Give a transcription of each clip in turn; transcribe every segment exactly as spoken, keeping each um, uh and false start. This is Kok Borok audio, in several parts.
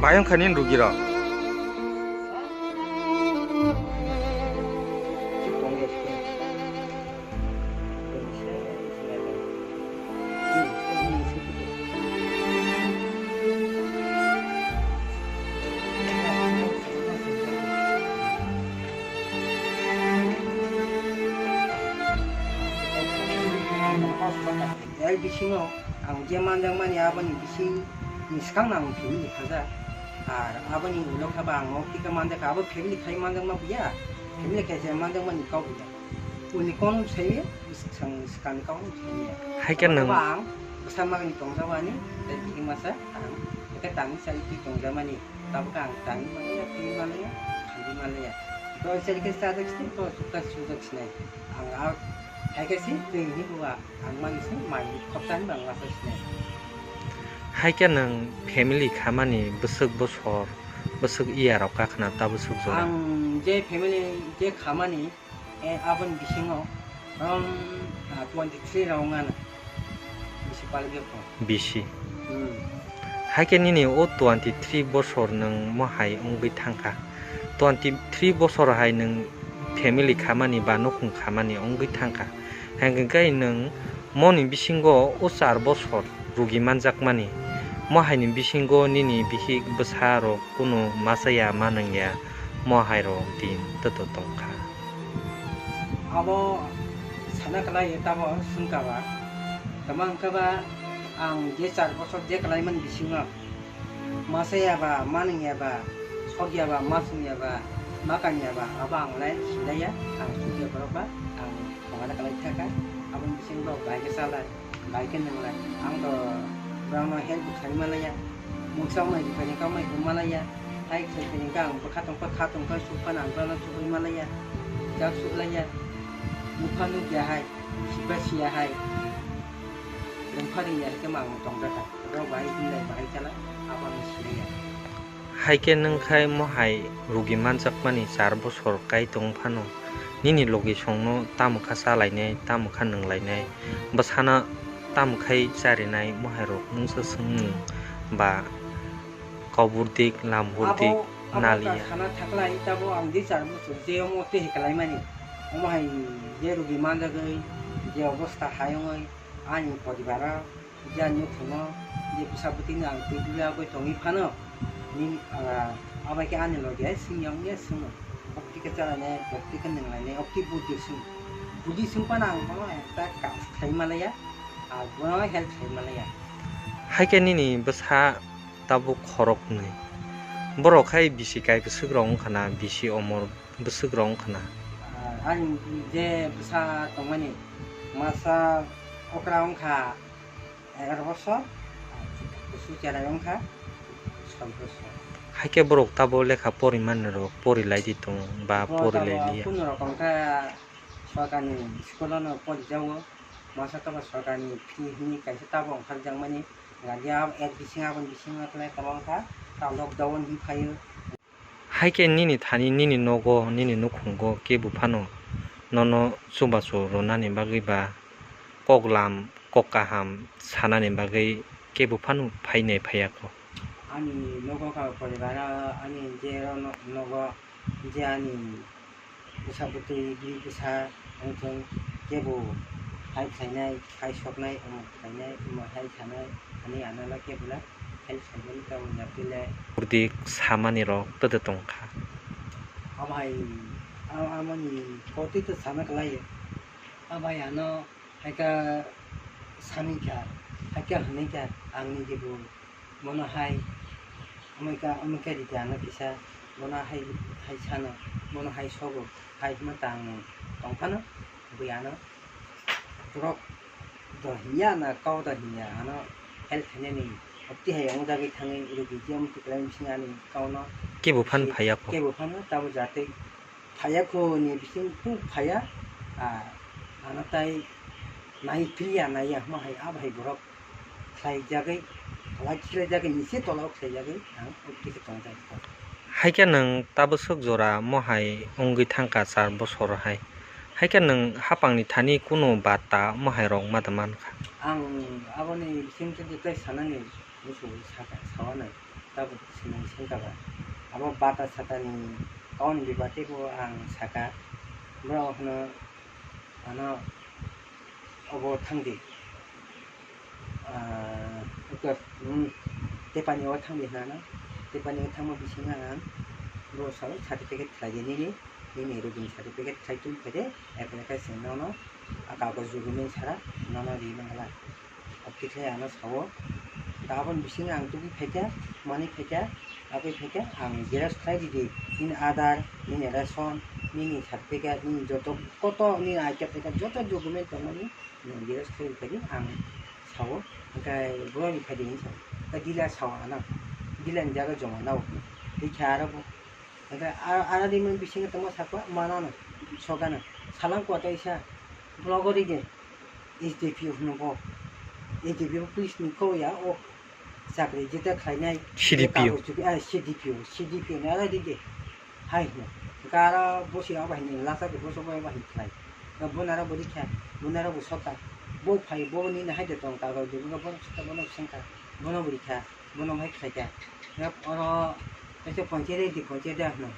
Bayang kha nini rugi rok. Ai bisingo ang je manjakmani aboni bising ni swkang no ang family khajak. Ar aboni ulo khe ba ang o kisa manjakha, abo family khai manjakma buya, family khai se manjakmani kok buya. Uni kok no sai, swkang, swkang ni kok no sai. Hai khe nwng ba ang bwsa magni tongjago ani, tei bihik masa ang, hai khe tangwi chai twi tongjakmani. Tabuk ang tangwi manliya, twi manliya, khamwi manliya. Dol chari khe chajak sinai, dol chukha sujak sinai. Ang a, hai khe si twi hinwi bua, ang mani se mai khoptani bang masa sinai. Hai khe nwng family khamani bwswk bosor, bwswk iya rok kakhna ta bwswk jora? Ang je family je khamani, E, aboni bisingo, um, ah, twenty three rok wngano. Bisi palibya kho. Bisi. Hmm. Hai khe nini o twenty three bosor nwng mo hai wngwi thangkha. Twenty three bosor hai nwng family khamani ba nukhung khamani wngwi thangkha. Hai khe nwng moni bisingo o char bosor rugi manjakmani. Mo haini bisingo nini bihik bwsa rok kunu masa ya ma nang ya, mo hai rok din toto tongkha. Abo sana kwlai tamo swngkha ba. Tamo wngkha ba ang je char bosor je kwlaimani bisingo masa ya ba, ma nang ya ba, sok ya ba, ma sung ya ba, ma kan ya ba, abo ang lai sinai ya, ang suk ya borok ba, ang thongana kwlai thaka, aboni bisingo bai khe chalai. Bai khe nwnglai, ang to borokno help bo khlai manlaiya. Mungsa mai khaini kamai khe manlaiya. Hai khlai khaini khe ang bwkha tongkha, kha tongkha, sukphano ang borokno sugwi manlaiya. Jak suklaiya. Nukha nukya hai, siba siya hai. Rwngkha rwngya hai khe mang tongjakha. Borok bahai hinlai, bahai chala, abo ang sinlaiya. Hai khe nwng khai mo hai rugi manjakmani char bosor kai tong phano, nini logisongno tamo kha cha lainai, tamo kha nwng lainai, bwsano tamo khai cha rinai, mo hai rok mungsa swngmung ba kobur dik, lam hur dik, abo, abo naliya. Sana thaklai, tabo ang di char bosor je omo twi hai kalaimani, omo hai je rugi manjagwi, je obosta hai wngwi, ani poribaro. Je ani nukhungo je bwsa bwtwino ang twi twi agwi tongwi phano, nini, ah, abo khe ani logi hai swngya wngya swngno. Bokti khe chalainai, bokti khe nwng lainai, okti budi swng. Budi swng phano ang bono ekta kaam khlai malaiya, ah, bono help khlai malaiya. Hai khe nini bwsa tabuk khoroknwi. Borok hai bisi kai bwswk rok wngkha na, bisi omor bwswk rok wngkha na? Ah, ani je bwsa tongmani masa okra wngkha. Egaroh bosor, kusu cherai wngkha soi bosor. Hai khe borok tabo lekha porimani rok pori lai di tong ba pori lai liya. Borok kunu rok wngkha sorkarni school-o no porijago, masa tabo sorkarni free hwnwi kaisa tabo wngkharjakmani, radia ek bising aboni bisingo khlai kwbangkha, ta lockdown hwnwi phaio. Hai khe nini thani, nini nogo, nini nukhungo kebo phano nono chubachu rwnani bagwi ba kok lam, kok kaham sanani bagwi kebo phano phainai phaiya kho. Ani nogo kha poribaro, ani je ro no-, nogo je ani bwsa bwtwi bini bwsa wngthung, kebo hai khlainai, hai soknai, omo khlainai, omo hai sanai, ani anala kebo la. Help saimani tamo japile. Urdik samani rok tete tongkha. Amai, a-, amani koti to sana kalaio. Amai ano haika sanikha, haika hwnikha, ang ni jibu mono hai, amai ka, amai ka ridi ano kisa, bono hai, hai sano, bono hai sogo, hai hima tang tongphano, bui ano. Borok do hinya na kau do hinya, ano help khainani. Okti hai wng jagwi thangwi rwgwi je muti kwlai bising ani kau no. Kebo phan phaiya kho. Kebo phano tamo jatwi phaiya kho ni bising tu phaiya, ah, ano tai nai phiya naiya hwnma hai abo hai borok khlai jagwi, khlai khlai jagwi nisi tola o khlai jagwi ang okti khe tong jagwi. Hai khe nwng tabwswk jora mo hai wngwi thangkha char bosor hai. Hai khe nwng hapangni thani kunu bata mo hai rok ma da mankha. Ang aboni bisingtwi tei sanani muchung saka, sawanai. Tabuk sinai sengkha ba. Abo bata satani kaun bibati bo ang saka. Borok hwno ano obo thangdi. Ah, okay, hmm, tepani o thangdi hinana. Tepani o thangma bisingo ang boro sao certificate khlai di nini, nini rugi ni certificate khlai tong phai de, apply khe chwng nono a kagoz document sara nono ri mangla. Obtwi khlai ano sao. Taboni bisingo ang tubui phaikha, manwi phaikha, aboni phaikha ang xerox khlai ridi, nini Aadhaar, nini ration, nini certificate, nini joto koto, nini I card, I card joto document tongmani. Nwng direct khe rwphai di, ang sao, hwnkhe borok rwphai di hinwi sao. Hwnkhe dealer sao ano, dealer ni jaga joma nao. Tei khe aro bo, hwnkhe a-, aro rimani bisingo tongma sakwa, mano no, sogano. Salang kota isa, blogo ride, S D P O hwno bo. S D P O police ni kok ya, o chakri jeta khlainai. C D P O. Kagoz chuki, ah, C D P O, C D P O ni aro ride. Hai hwno. Hwnkhe aro bosi abo hai ni lasa de boso bai abo hai khlai. Hwnkhe bonaro bo rikha, bonaro bo sota. Bo phai, bo nini hai de tong kagoz de, hwnkhe bono sota, bono sengkha, bono bo rikha, bono hai khlaikha. Hwnkhe oro kaisa ponchayat di, ponchayat da hwno.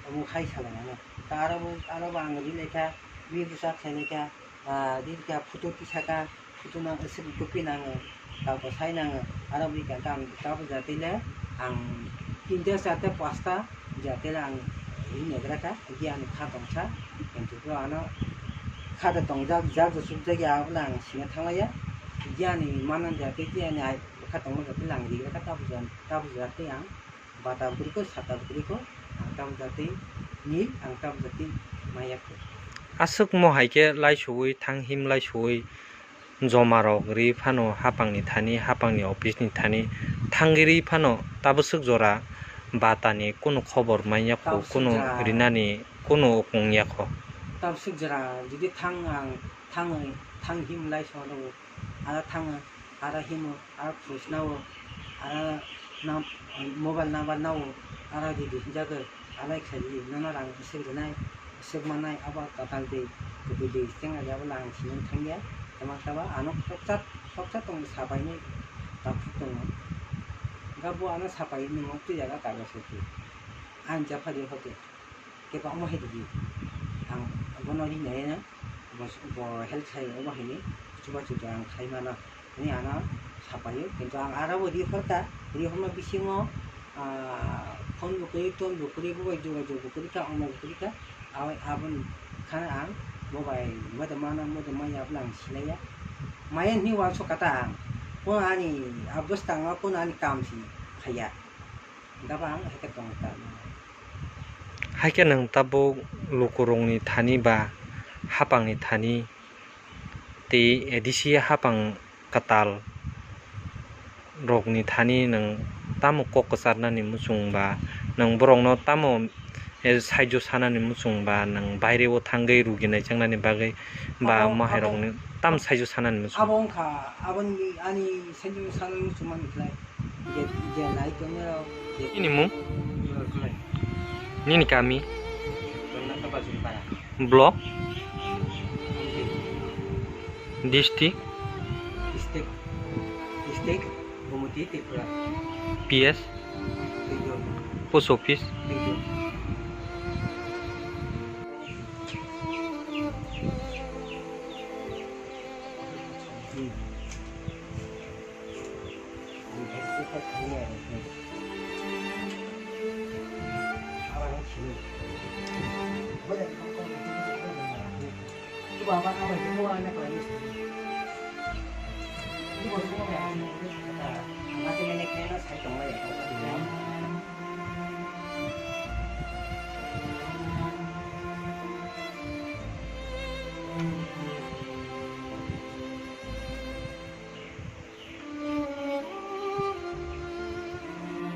Omo hai salai ano. Hwnkhe aro bo, aro bo ang rilaikha, bini bwsa khlailaikha. Ah, rikha photo tisaka, photo nang, aswk copy nango, kagoz sai nango, aro bwrwi kha ang tabuk jatwi le ang tinta, charta, pasta jatwi le ang ri nagra kha, hwnkhe ani kha tongsa, kintu bo ano kha da tongjak, jak da sukjak ya, abono ang sina thanglaiya, hwnkhe ani mana jatwi, hwnkhe ani ai kha tongma jatwi le ang rigra kha, tabuk jat-, tabuk jatwi ang. Bata bwtwrwkho, sata bwtwrwkho, ang tabuk jatwi ni, ang tabuk jatwi maya kho. Aswk mo hai khe laisuwi, thanghim laisuwi, joma rok ri phano hapang ni thani, hapang ni office ni thani, thangwi ri phano tabuk swk jora bata ni kunu khobor manya kho, tabuk swk kunu jora rinani kunu wng ya kho. Tabuk swk jora jodi thang ang, thangwi, thanghim laisuwi, ano thang, ano himo. Aro phus nao, aro nam-, mobile number nao, aro ridi hinjagwi, alai khlai ridi, nono rang aswk rinai, aswk mannai, abo kwtal twi, kwtwi twi chengari abo lang sinai thangya, kwmang sabo ano khoroksa, khoroksa tongo sapainwi takhuk tongo, hwnkhe bo ano sapai nwng twi jaga kagoz rwdi, ang japha rwdi hote. Kebo omo hai rwdi, ang bono rinai no, bo, bo help khai omo hai ni, chuba chuba ang khai mano, hwnwi ano sapaio, kintu ang aro bo ri phor kha, ri phorma bisingo, ah, phone bo kwrwi, tone bo kwrwi, bo bai jogajog bo kwrwi kha, omo bo kwrwi kha, abo, aboni khana ang bo bai modo mano, modo manya abono ang sinai ya, maya hwnwi uansuk kha ta ang, kono ani a bwskango kono ani kam si phaiya. Gabang hai khe tong ta. Hai khe nwng tabuk lukurokni thani ba hapangni thani tei A D C hapang kwtal rokni thani nwng tamo kok kwcharnani muchung ba nwng borokno tamo, eh, saijo sanani muchung ba nwng baireo thangwi rugi naichangnani bagwi ba abo, mahairokni abo, tamo saijo sanani muchung? Abo wngkha aboni ani saijo sanani muchung mani khlai. Je, je nai tongnai rok, je nini mung? Nini kami? Block? District? District. District, Gomoti, Tripura. P S? Twido. Post office? Twido.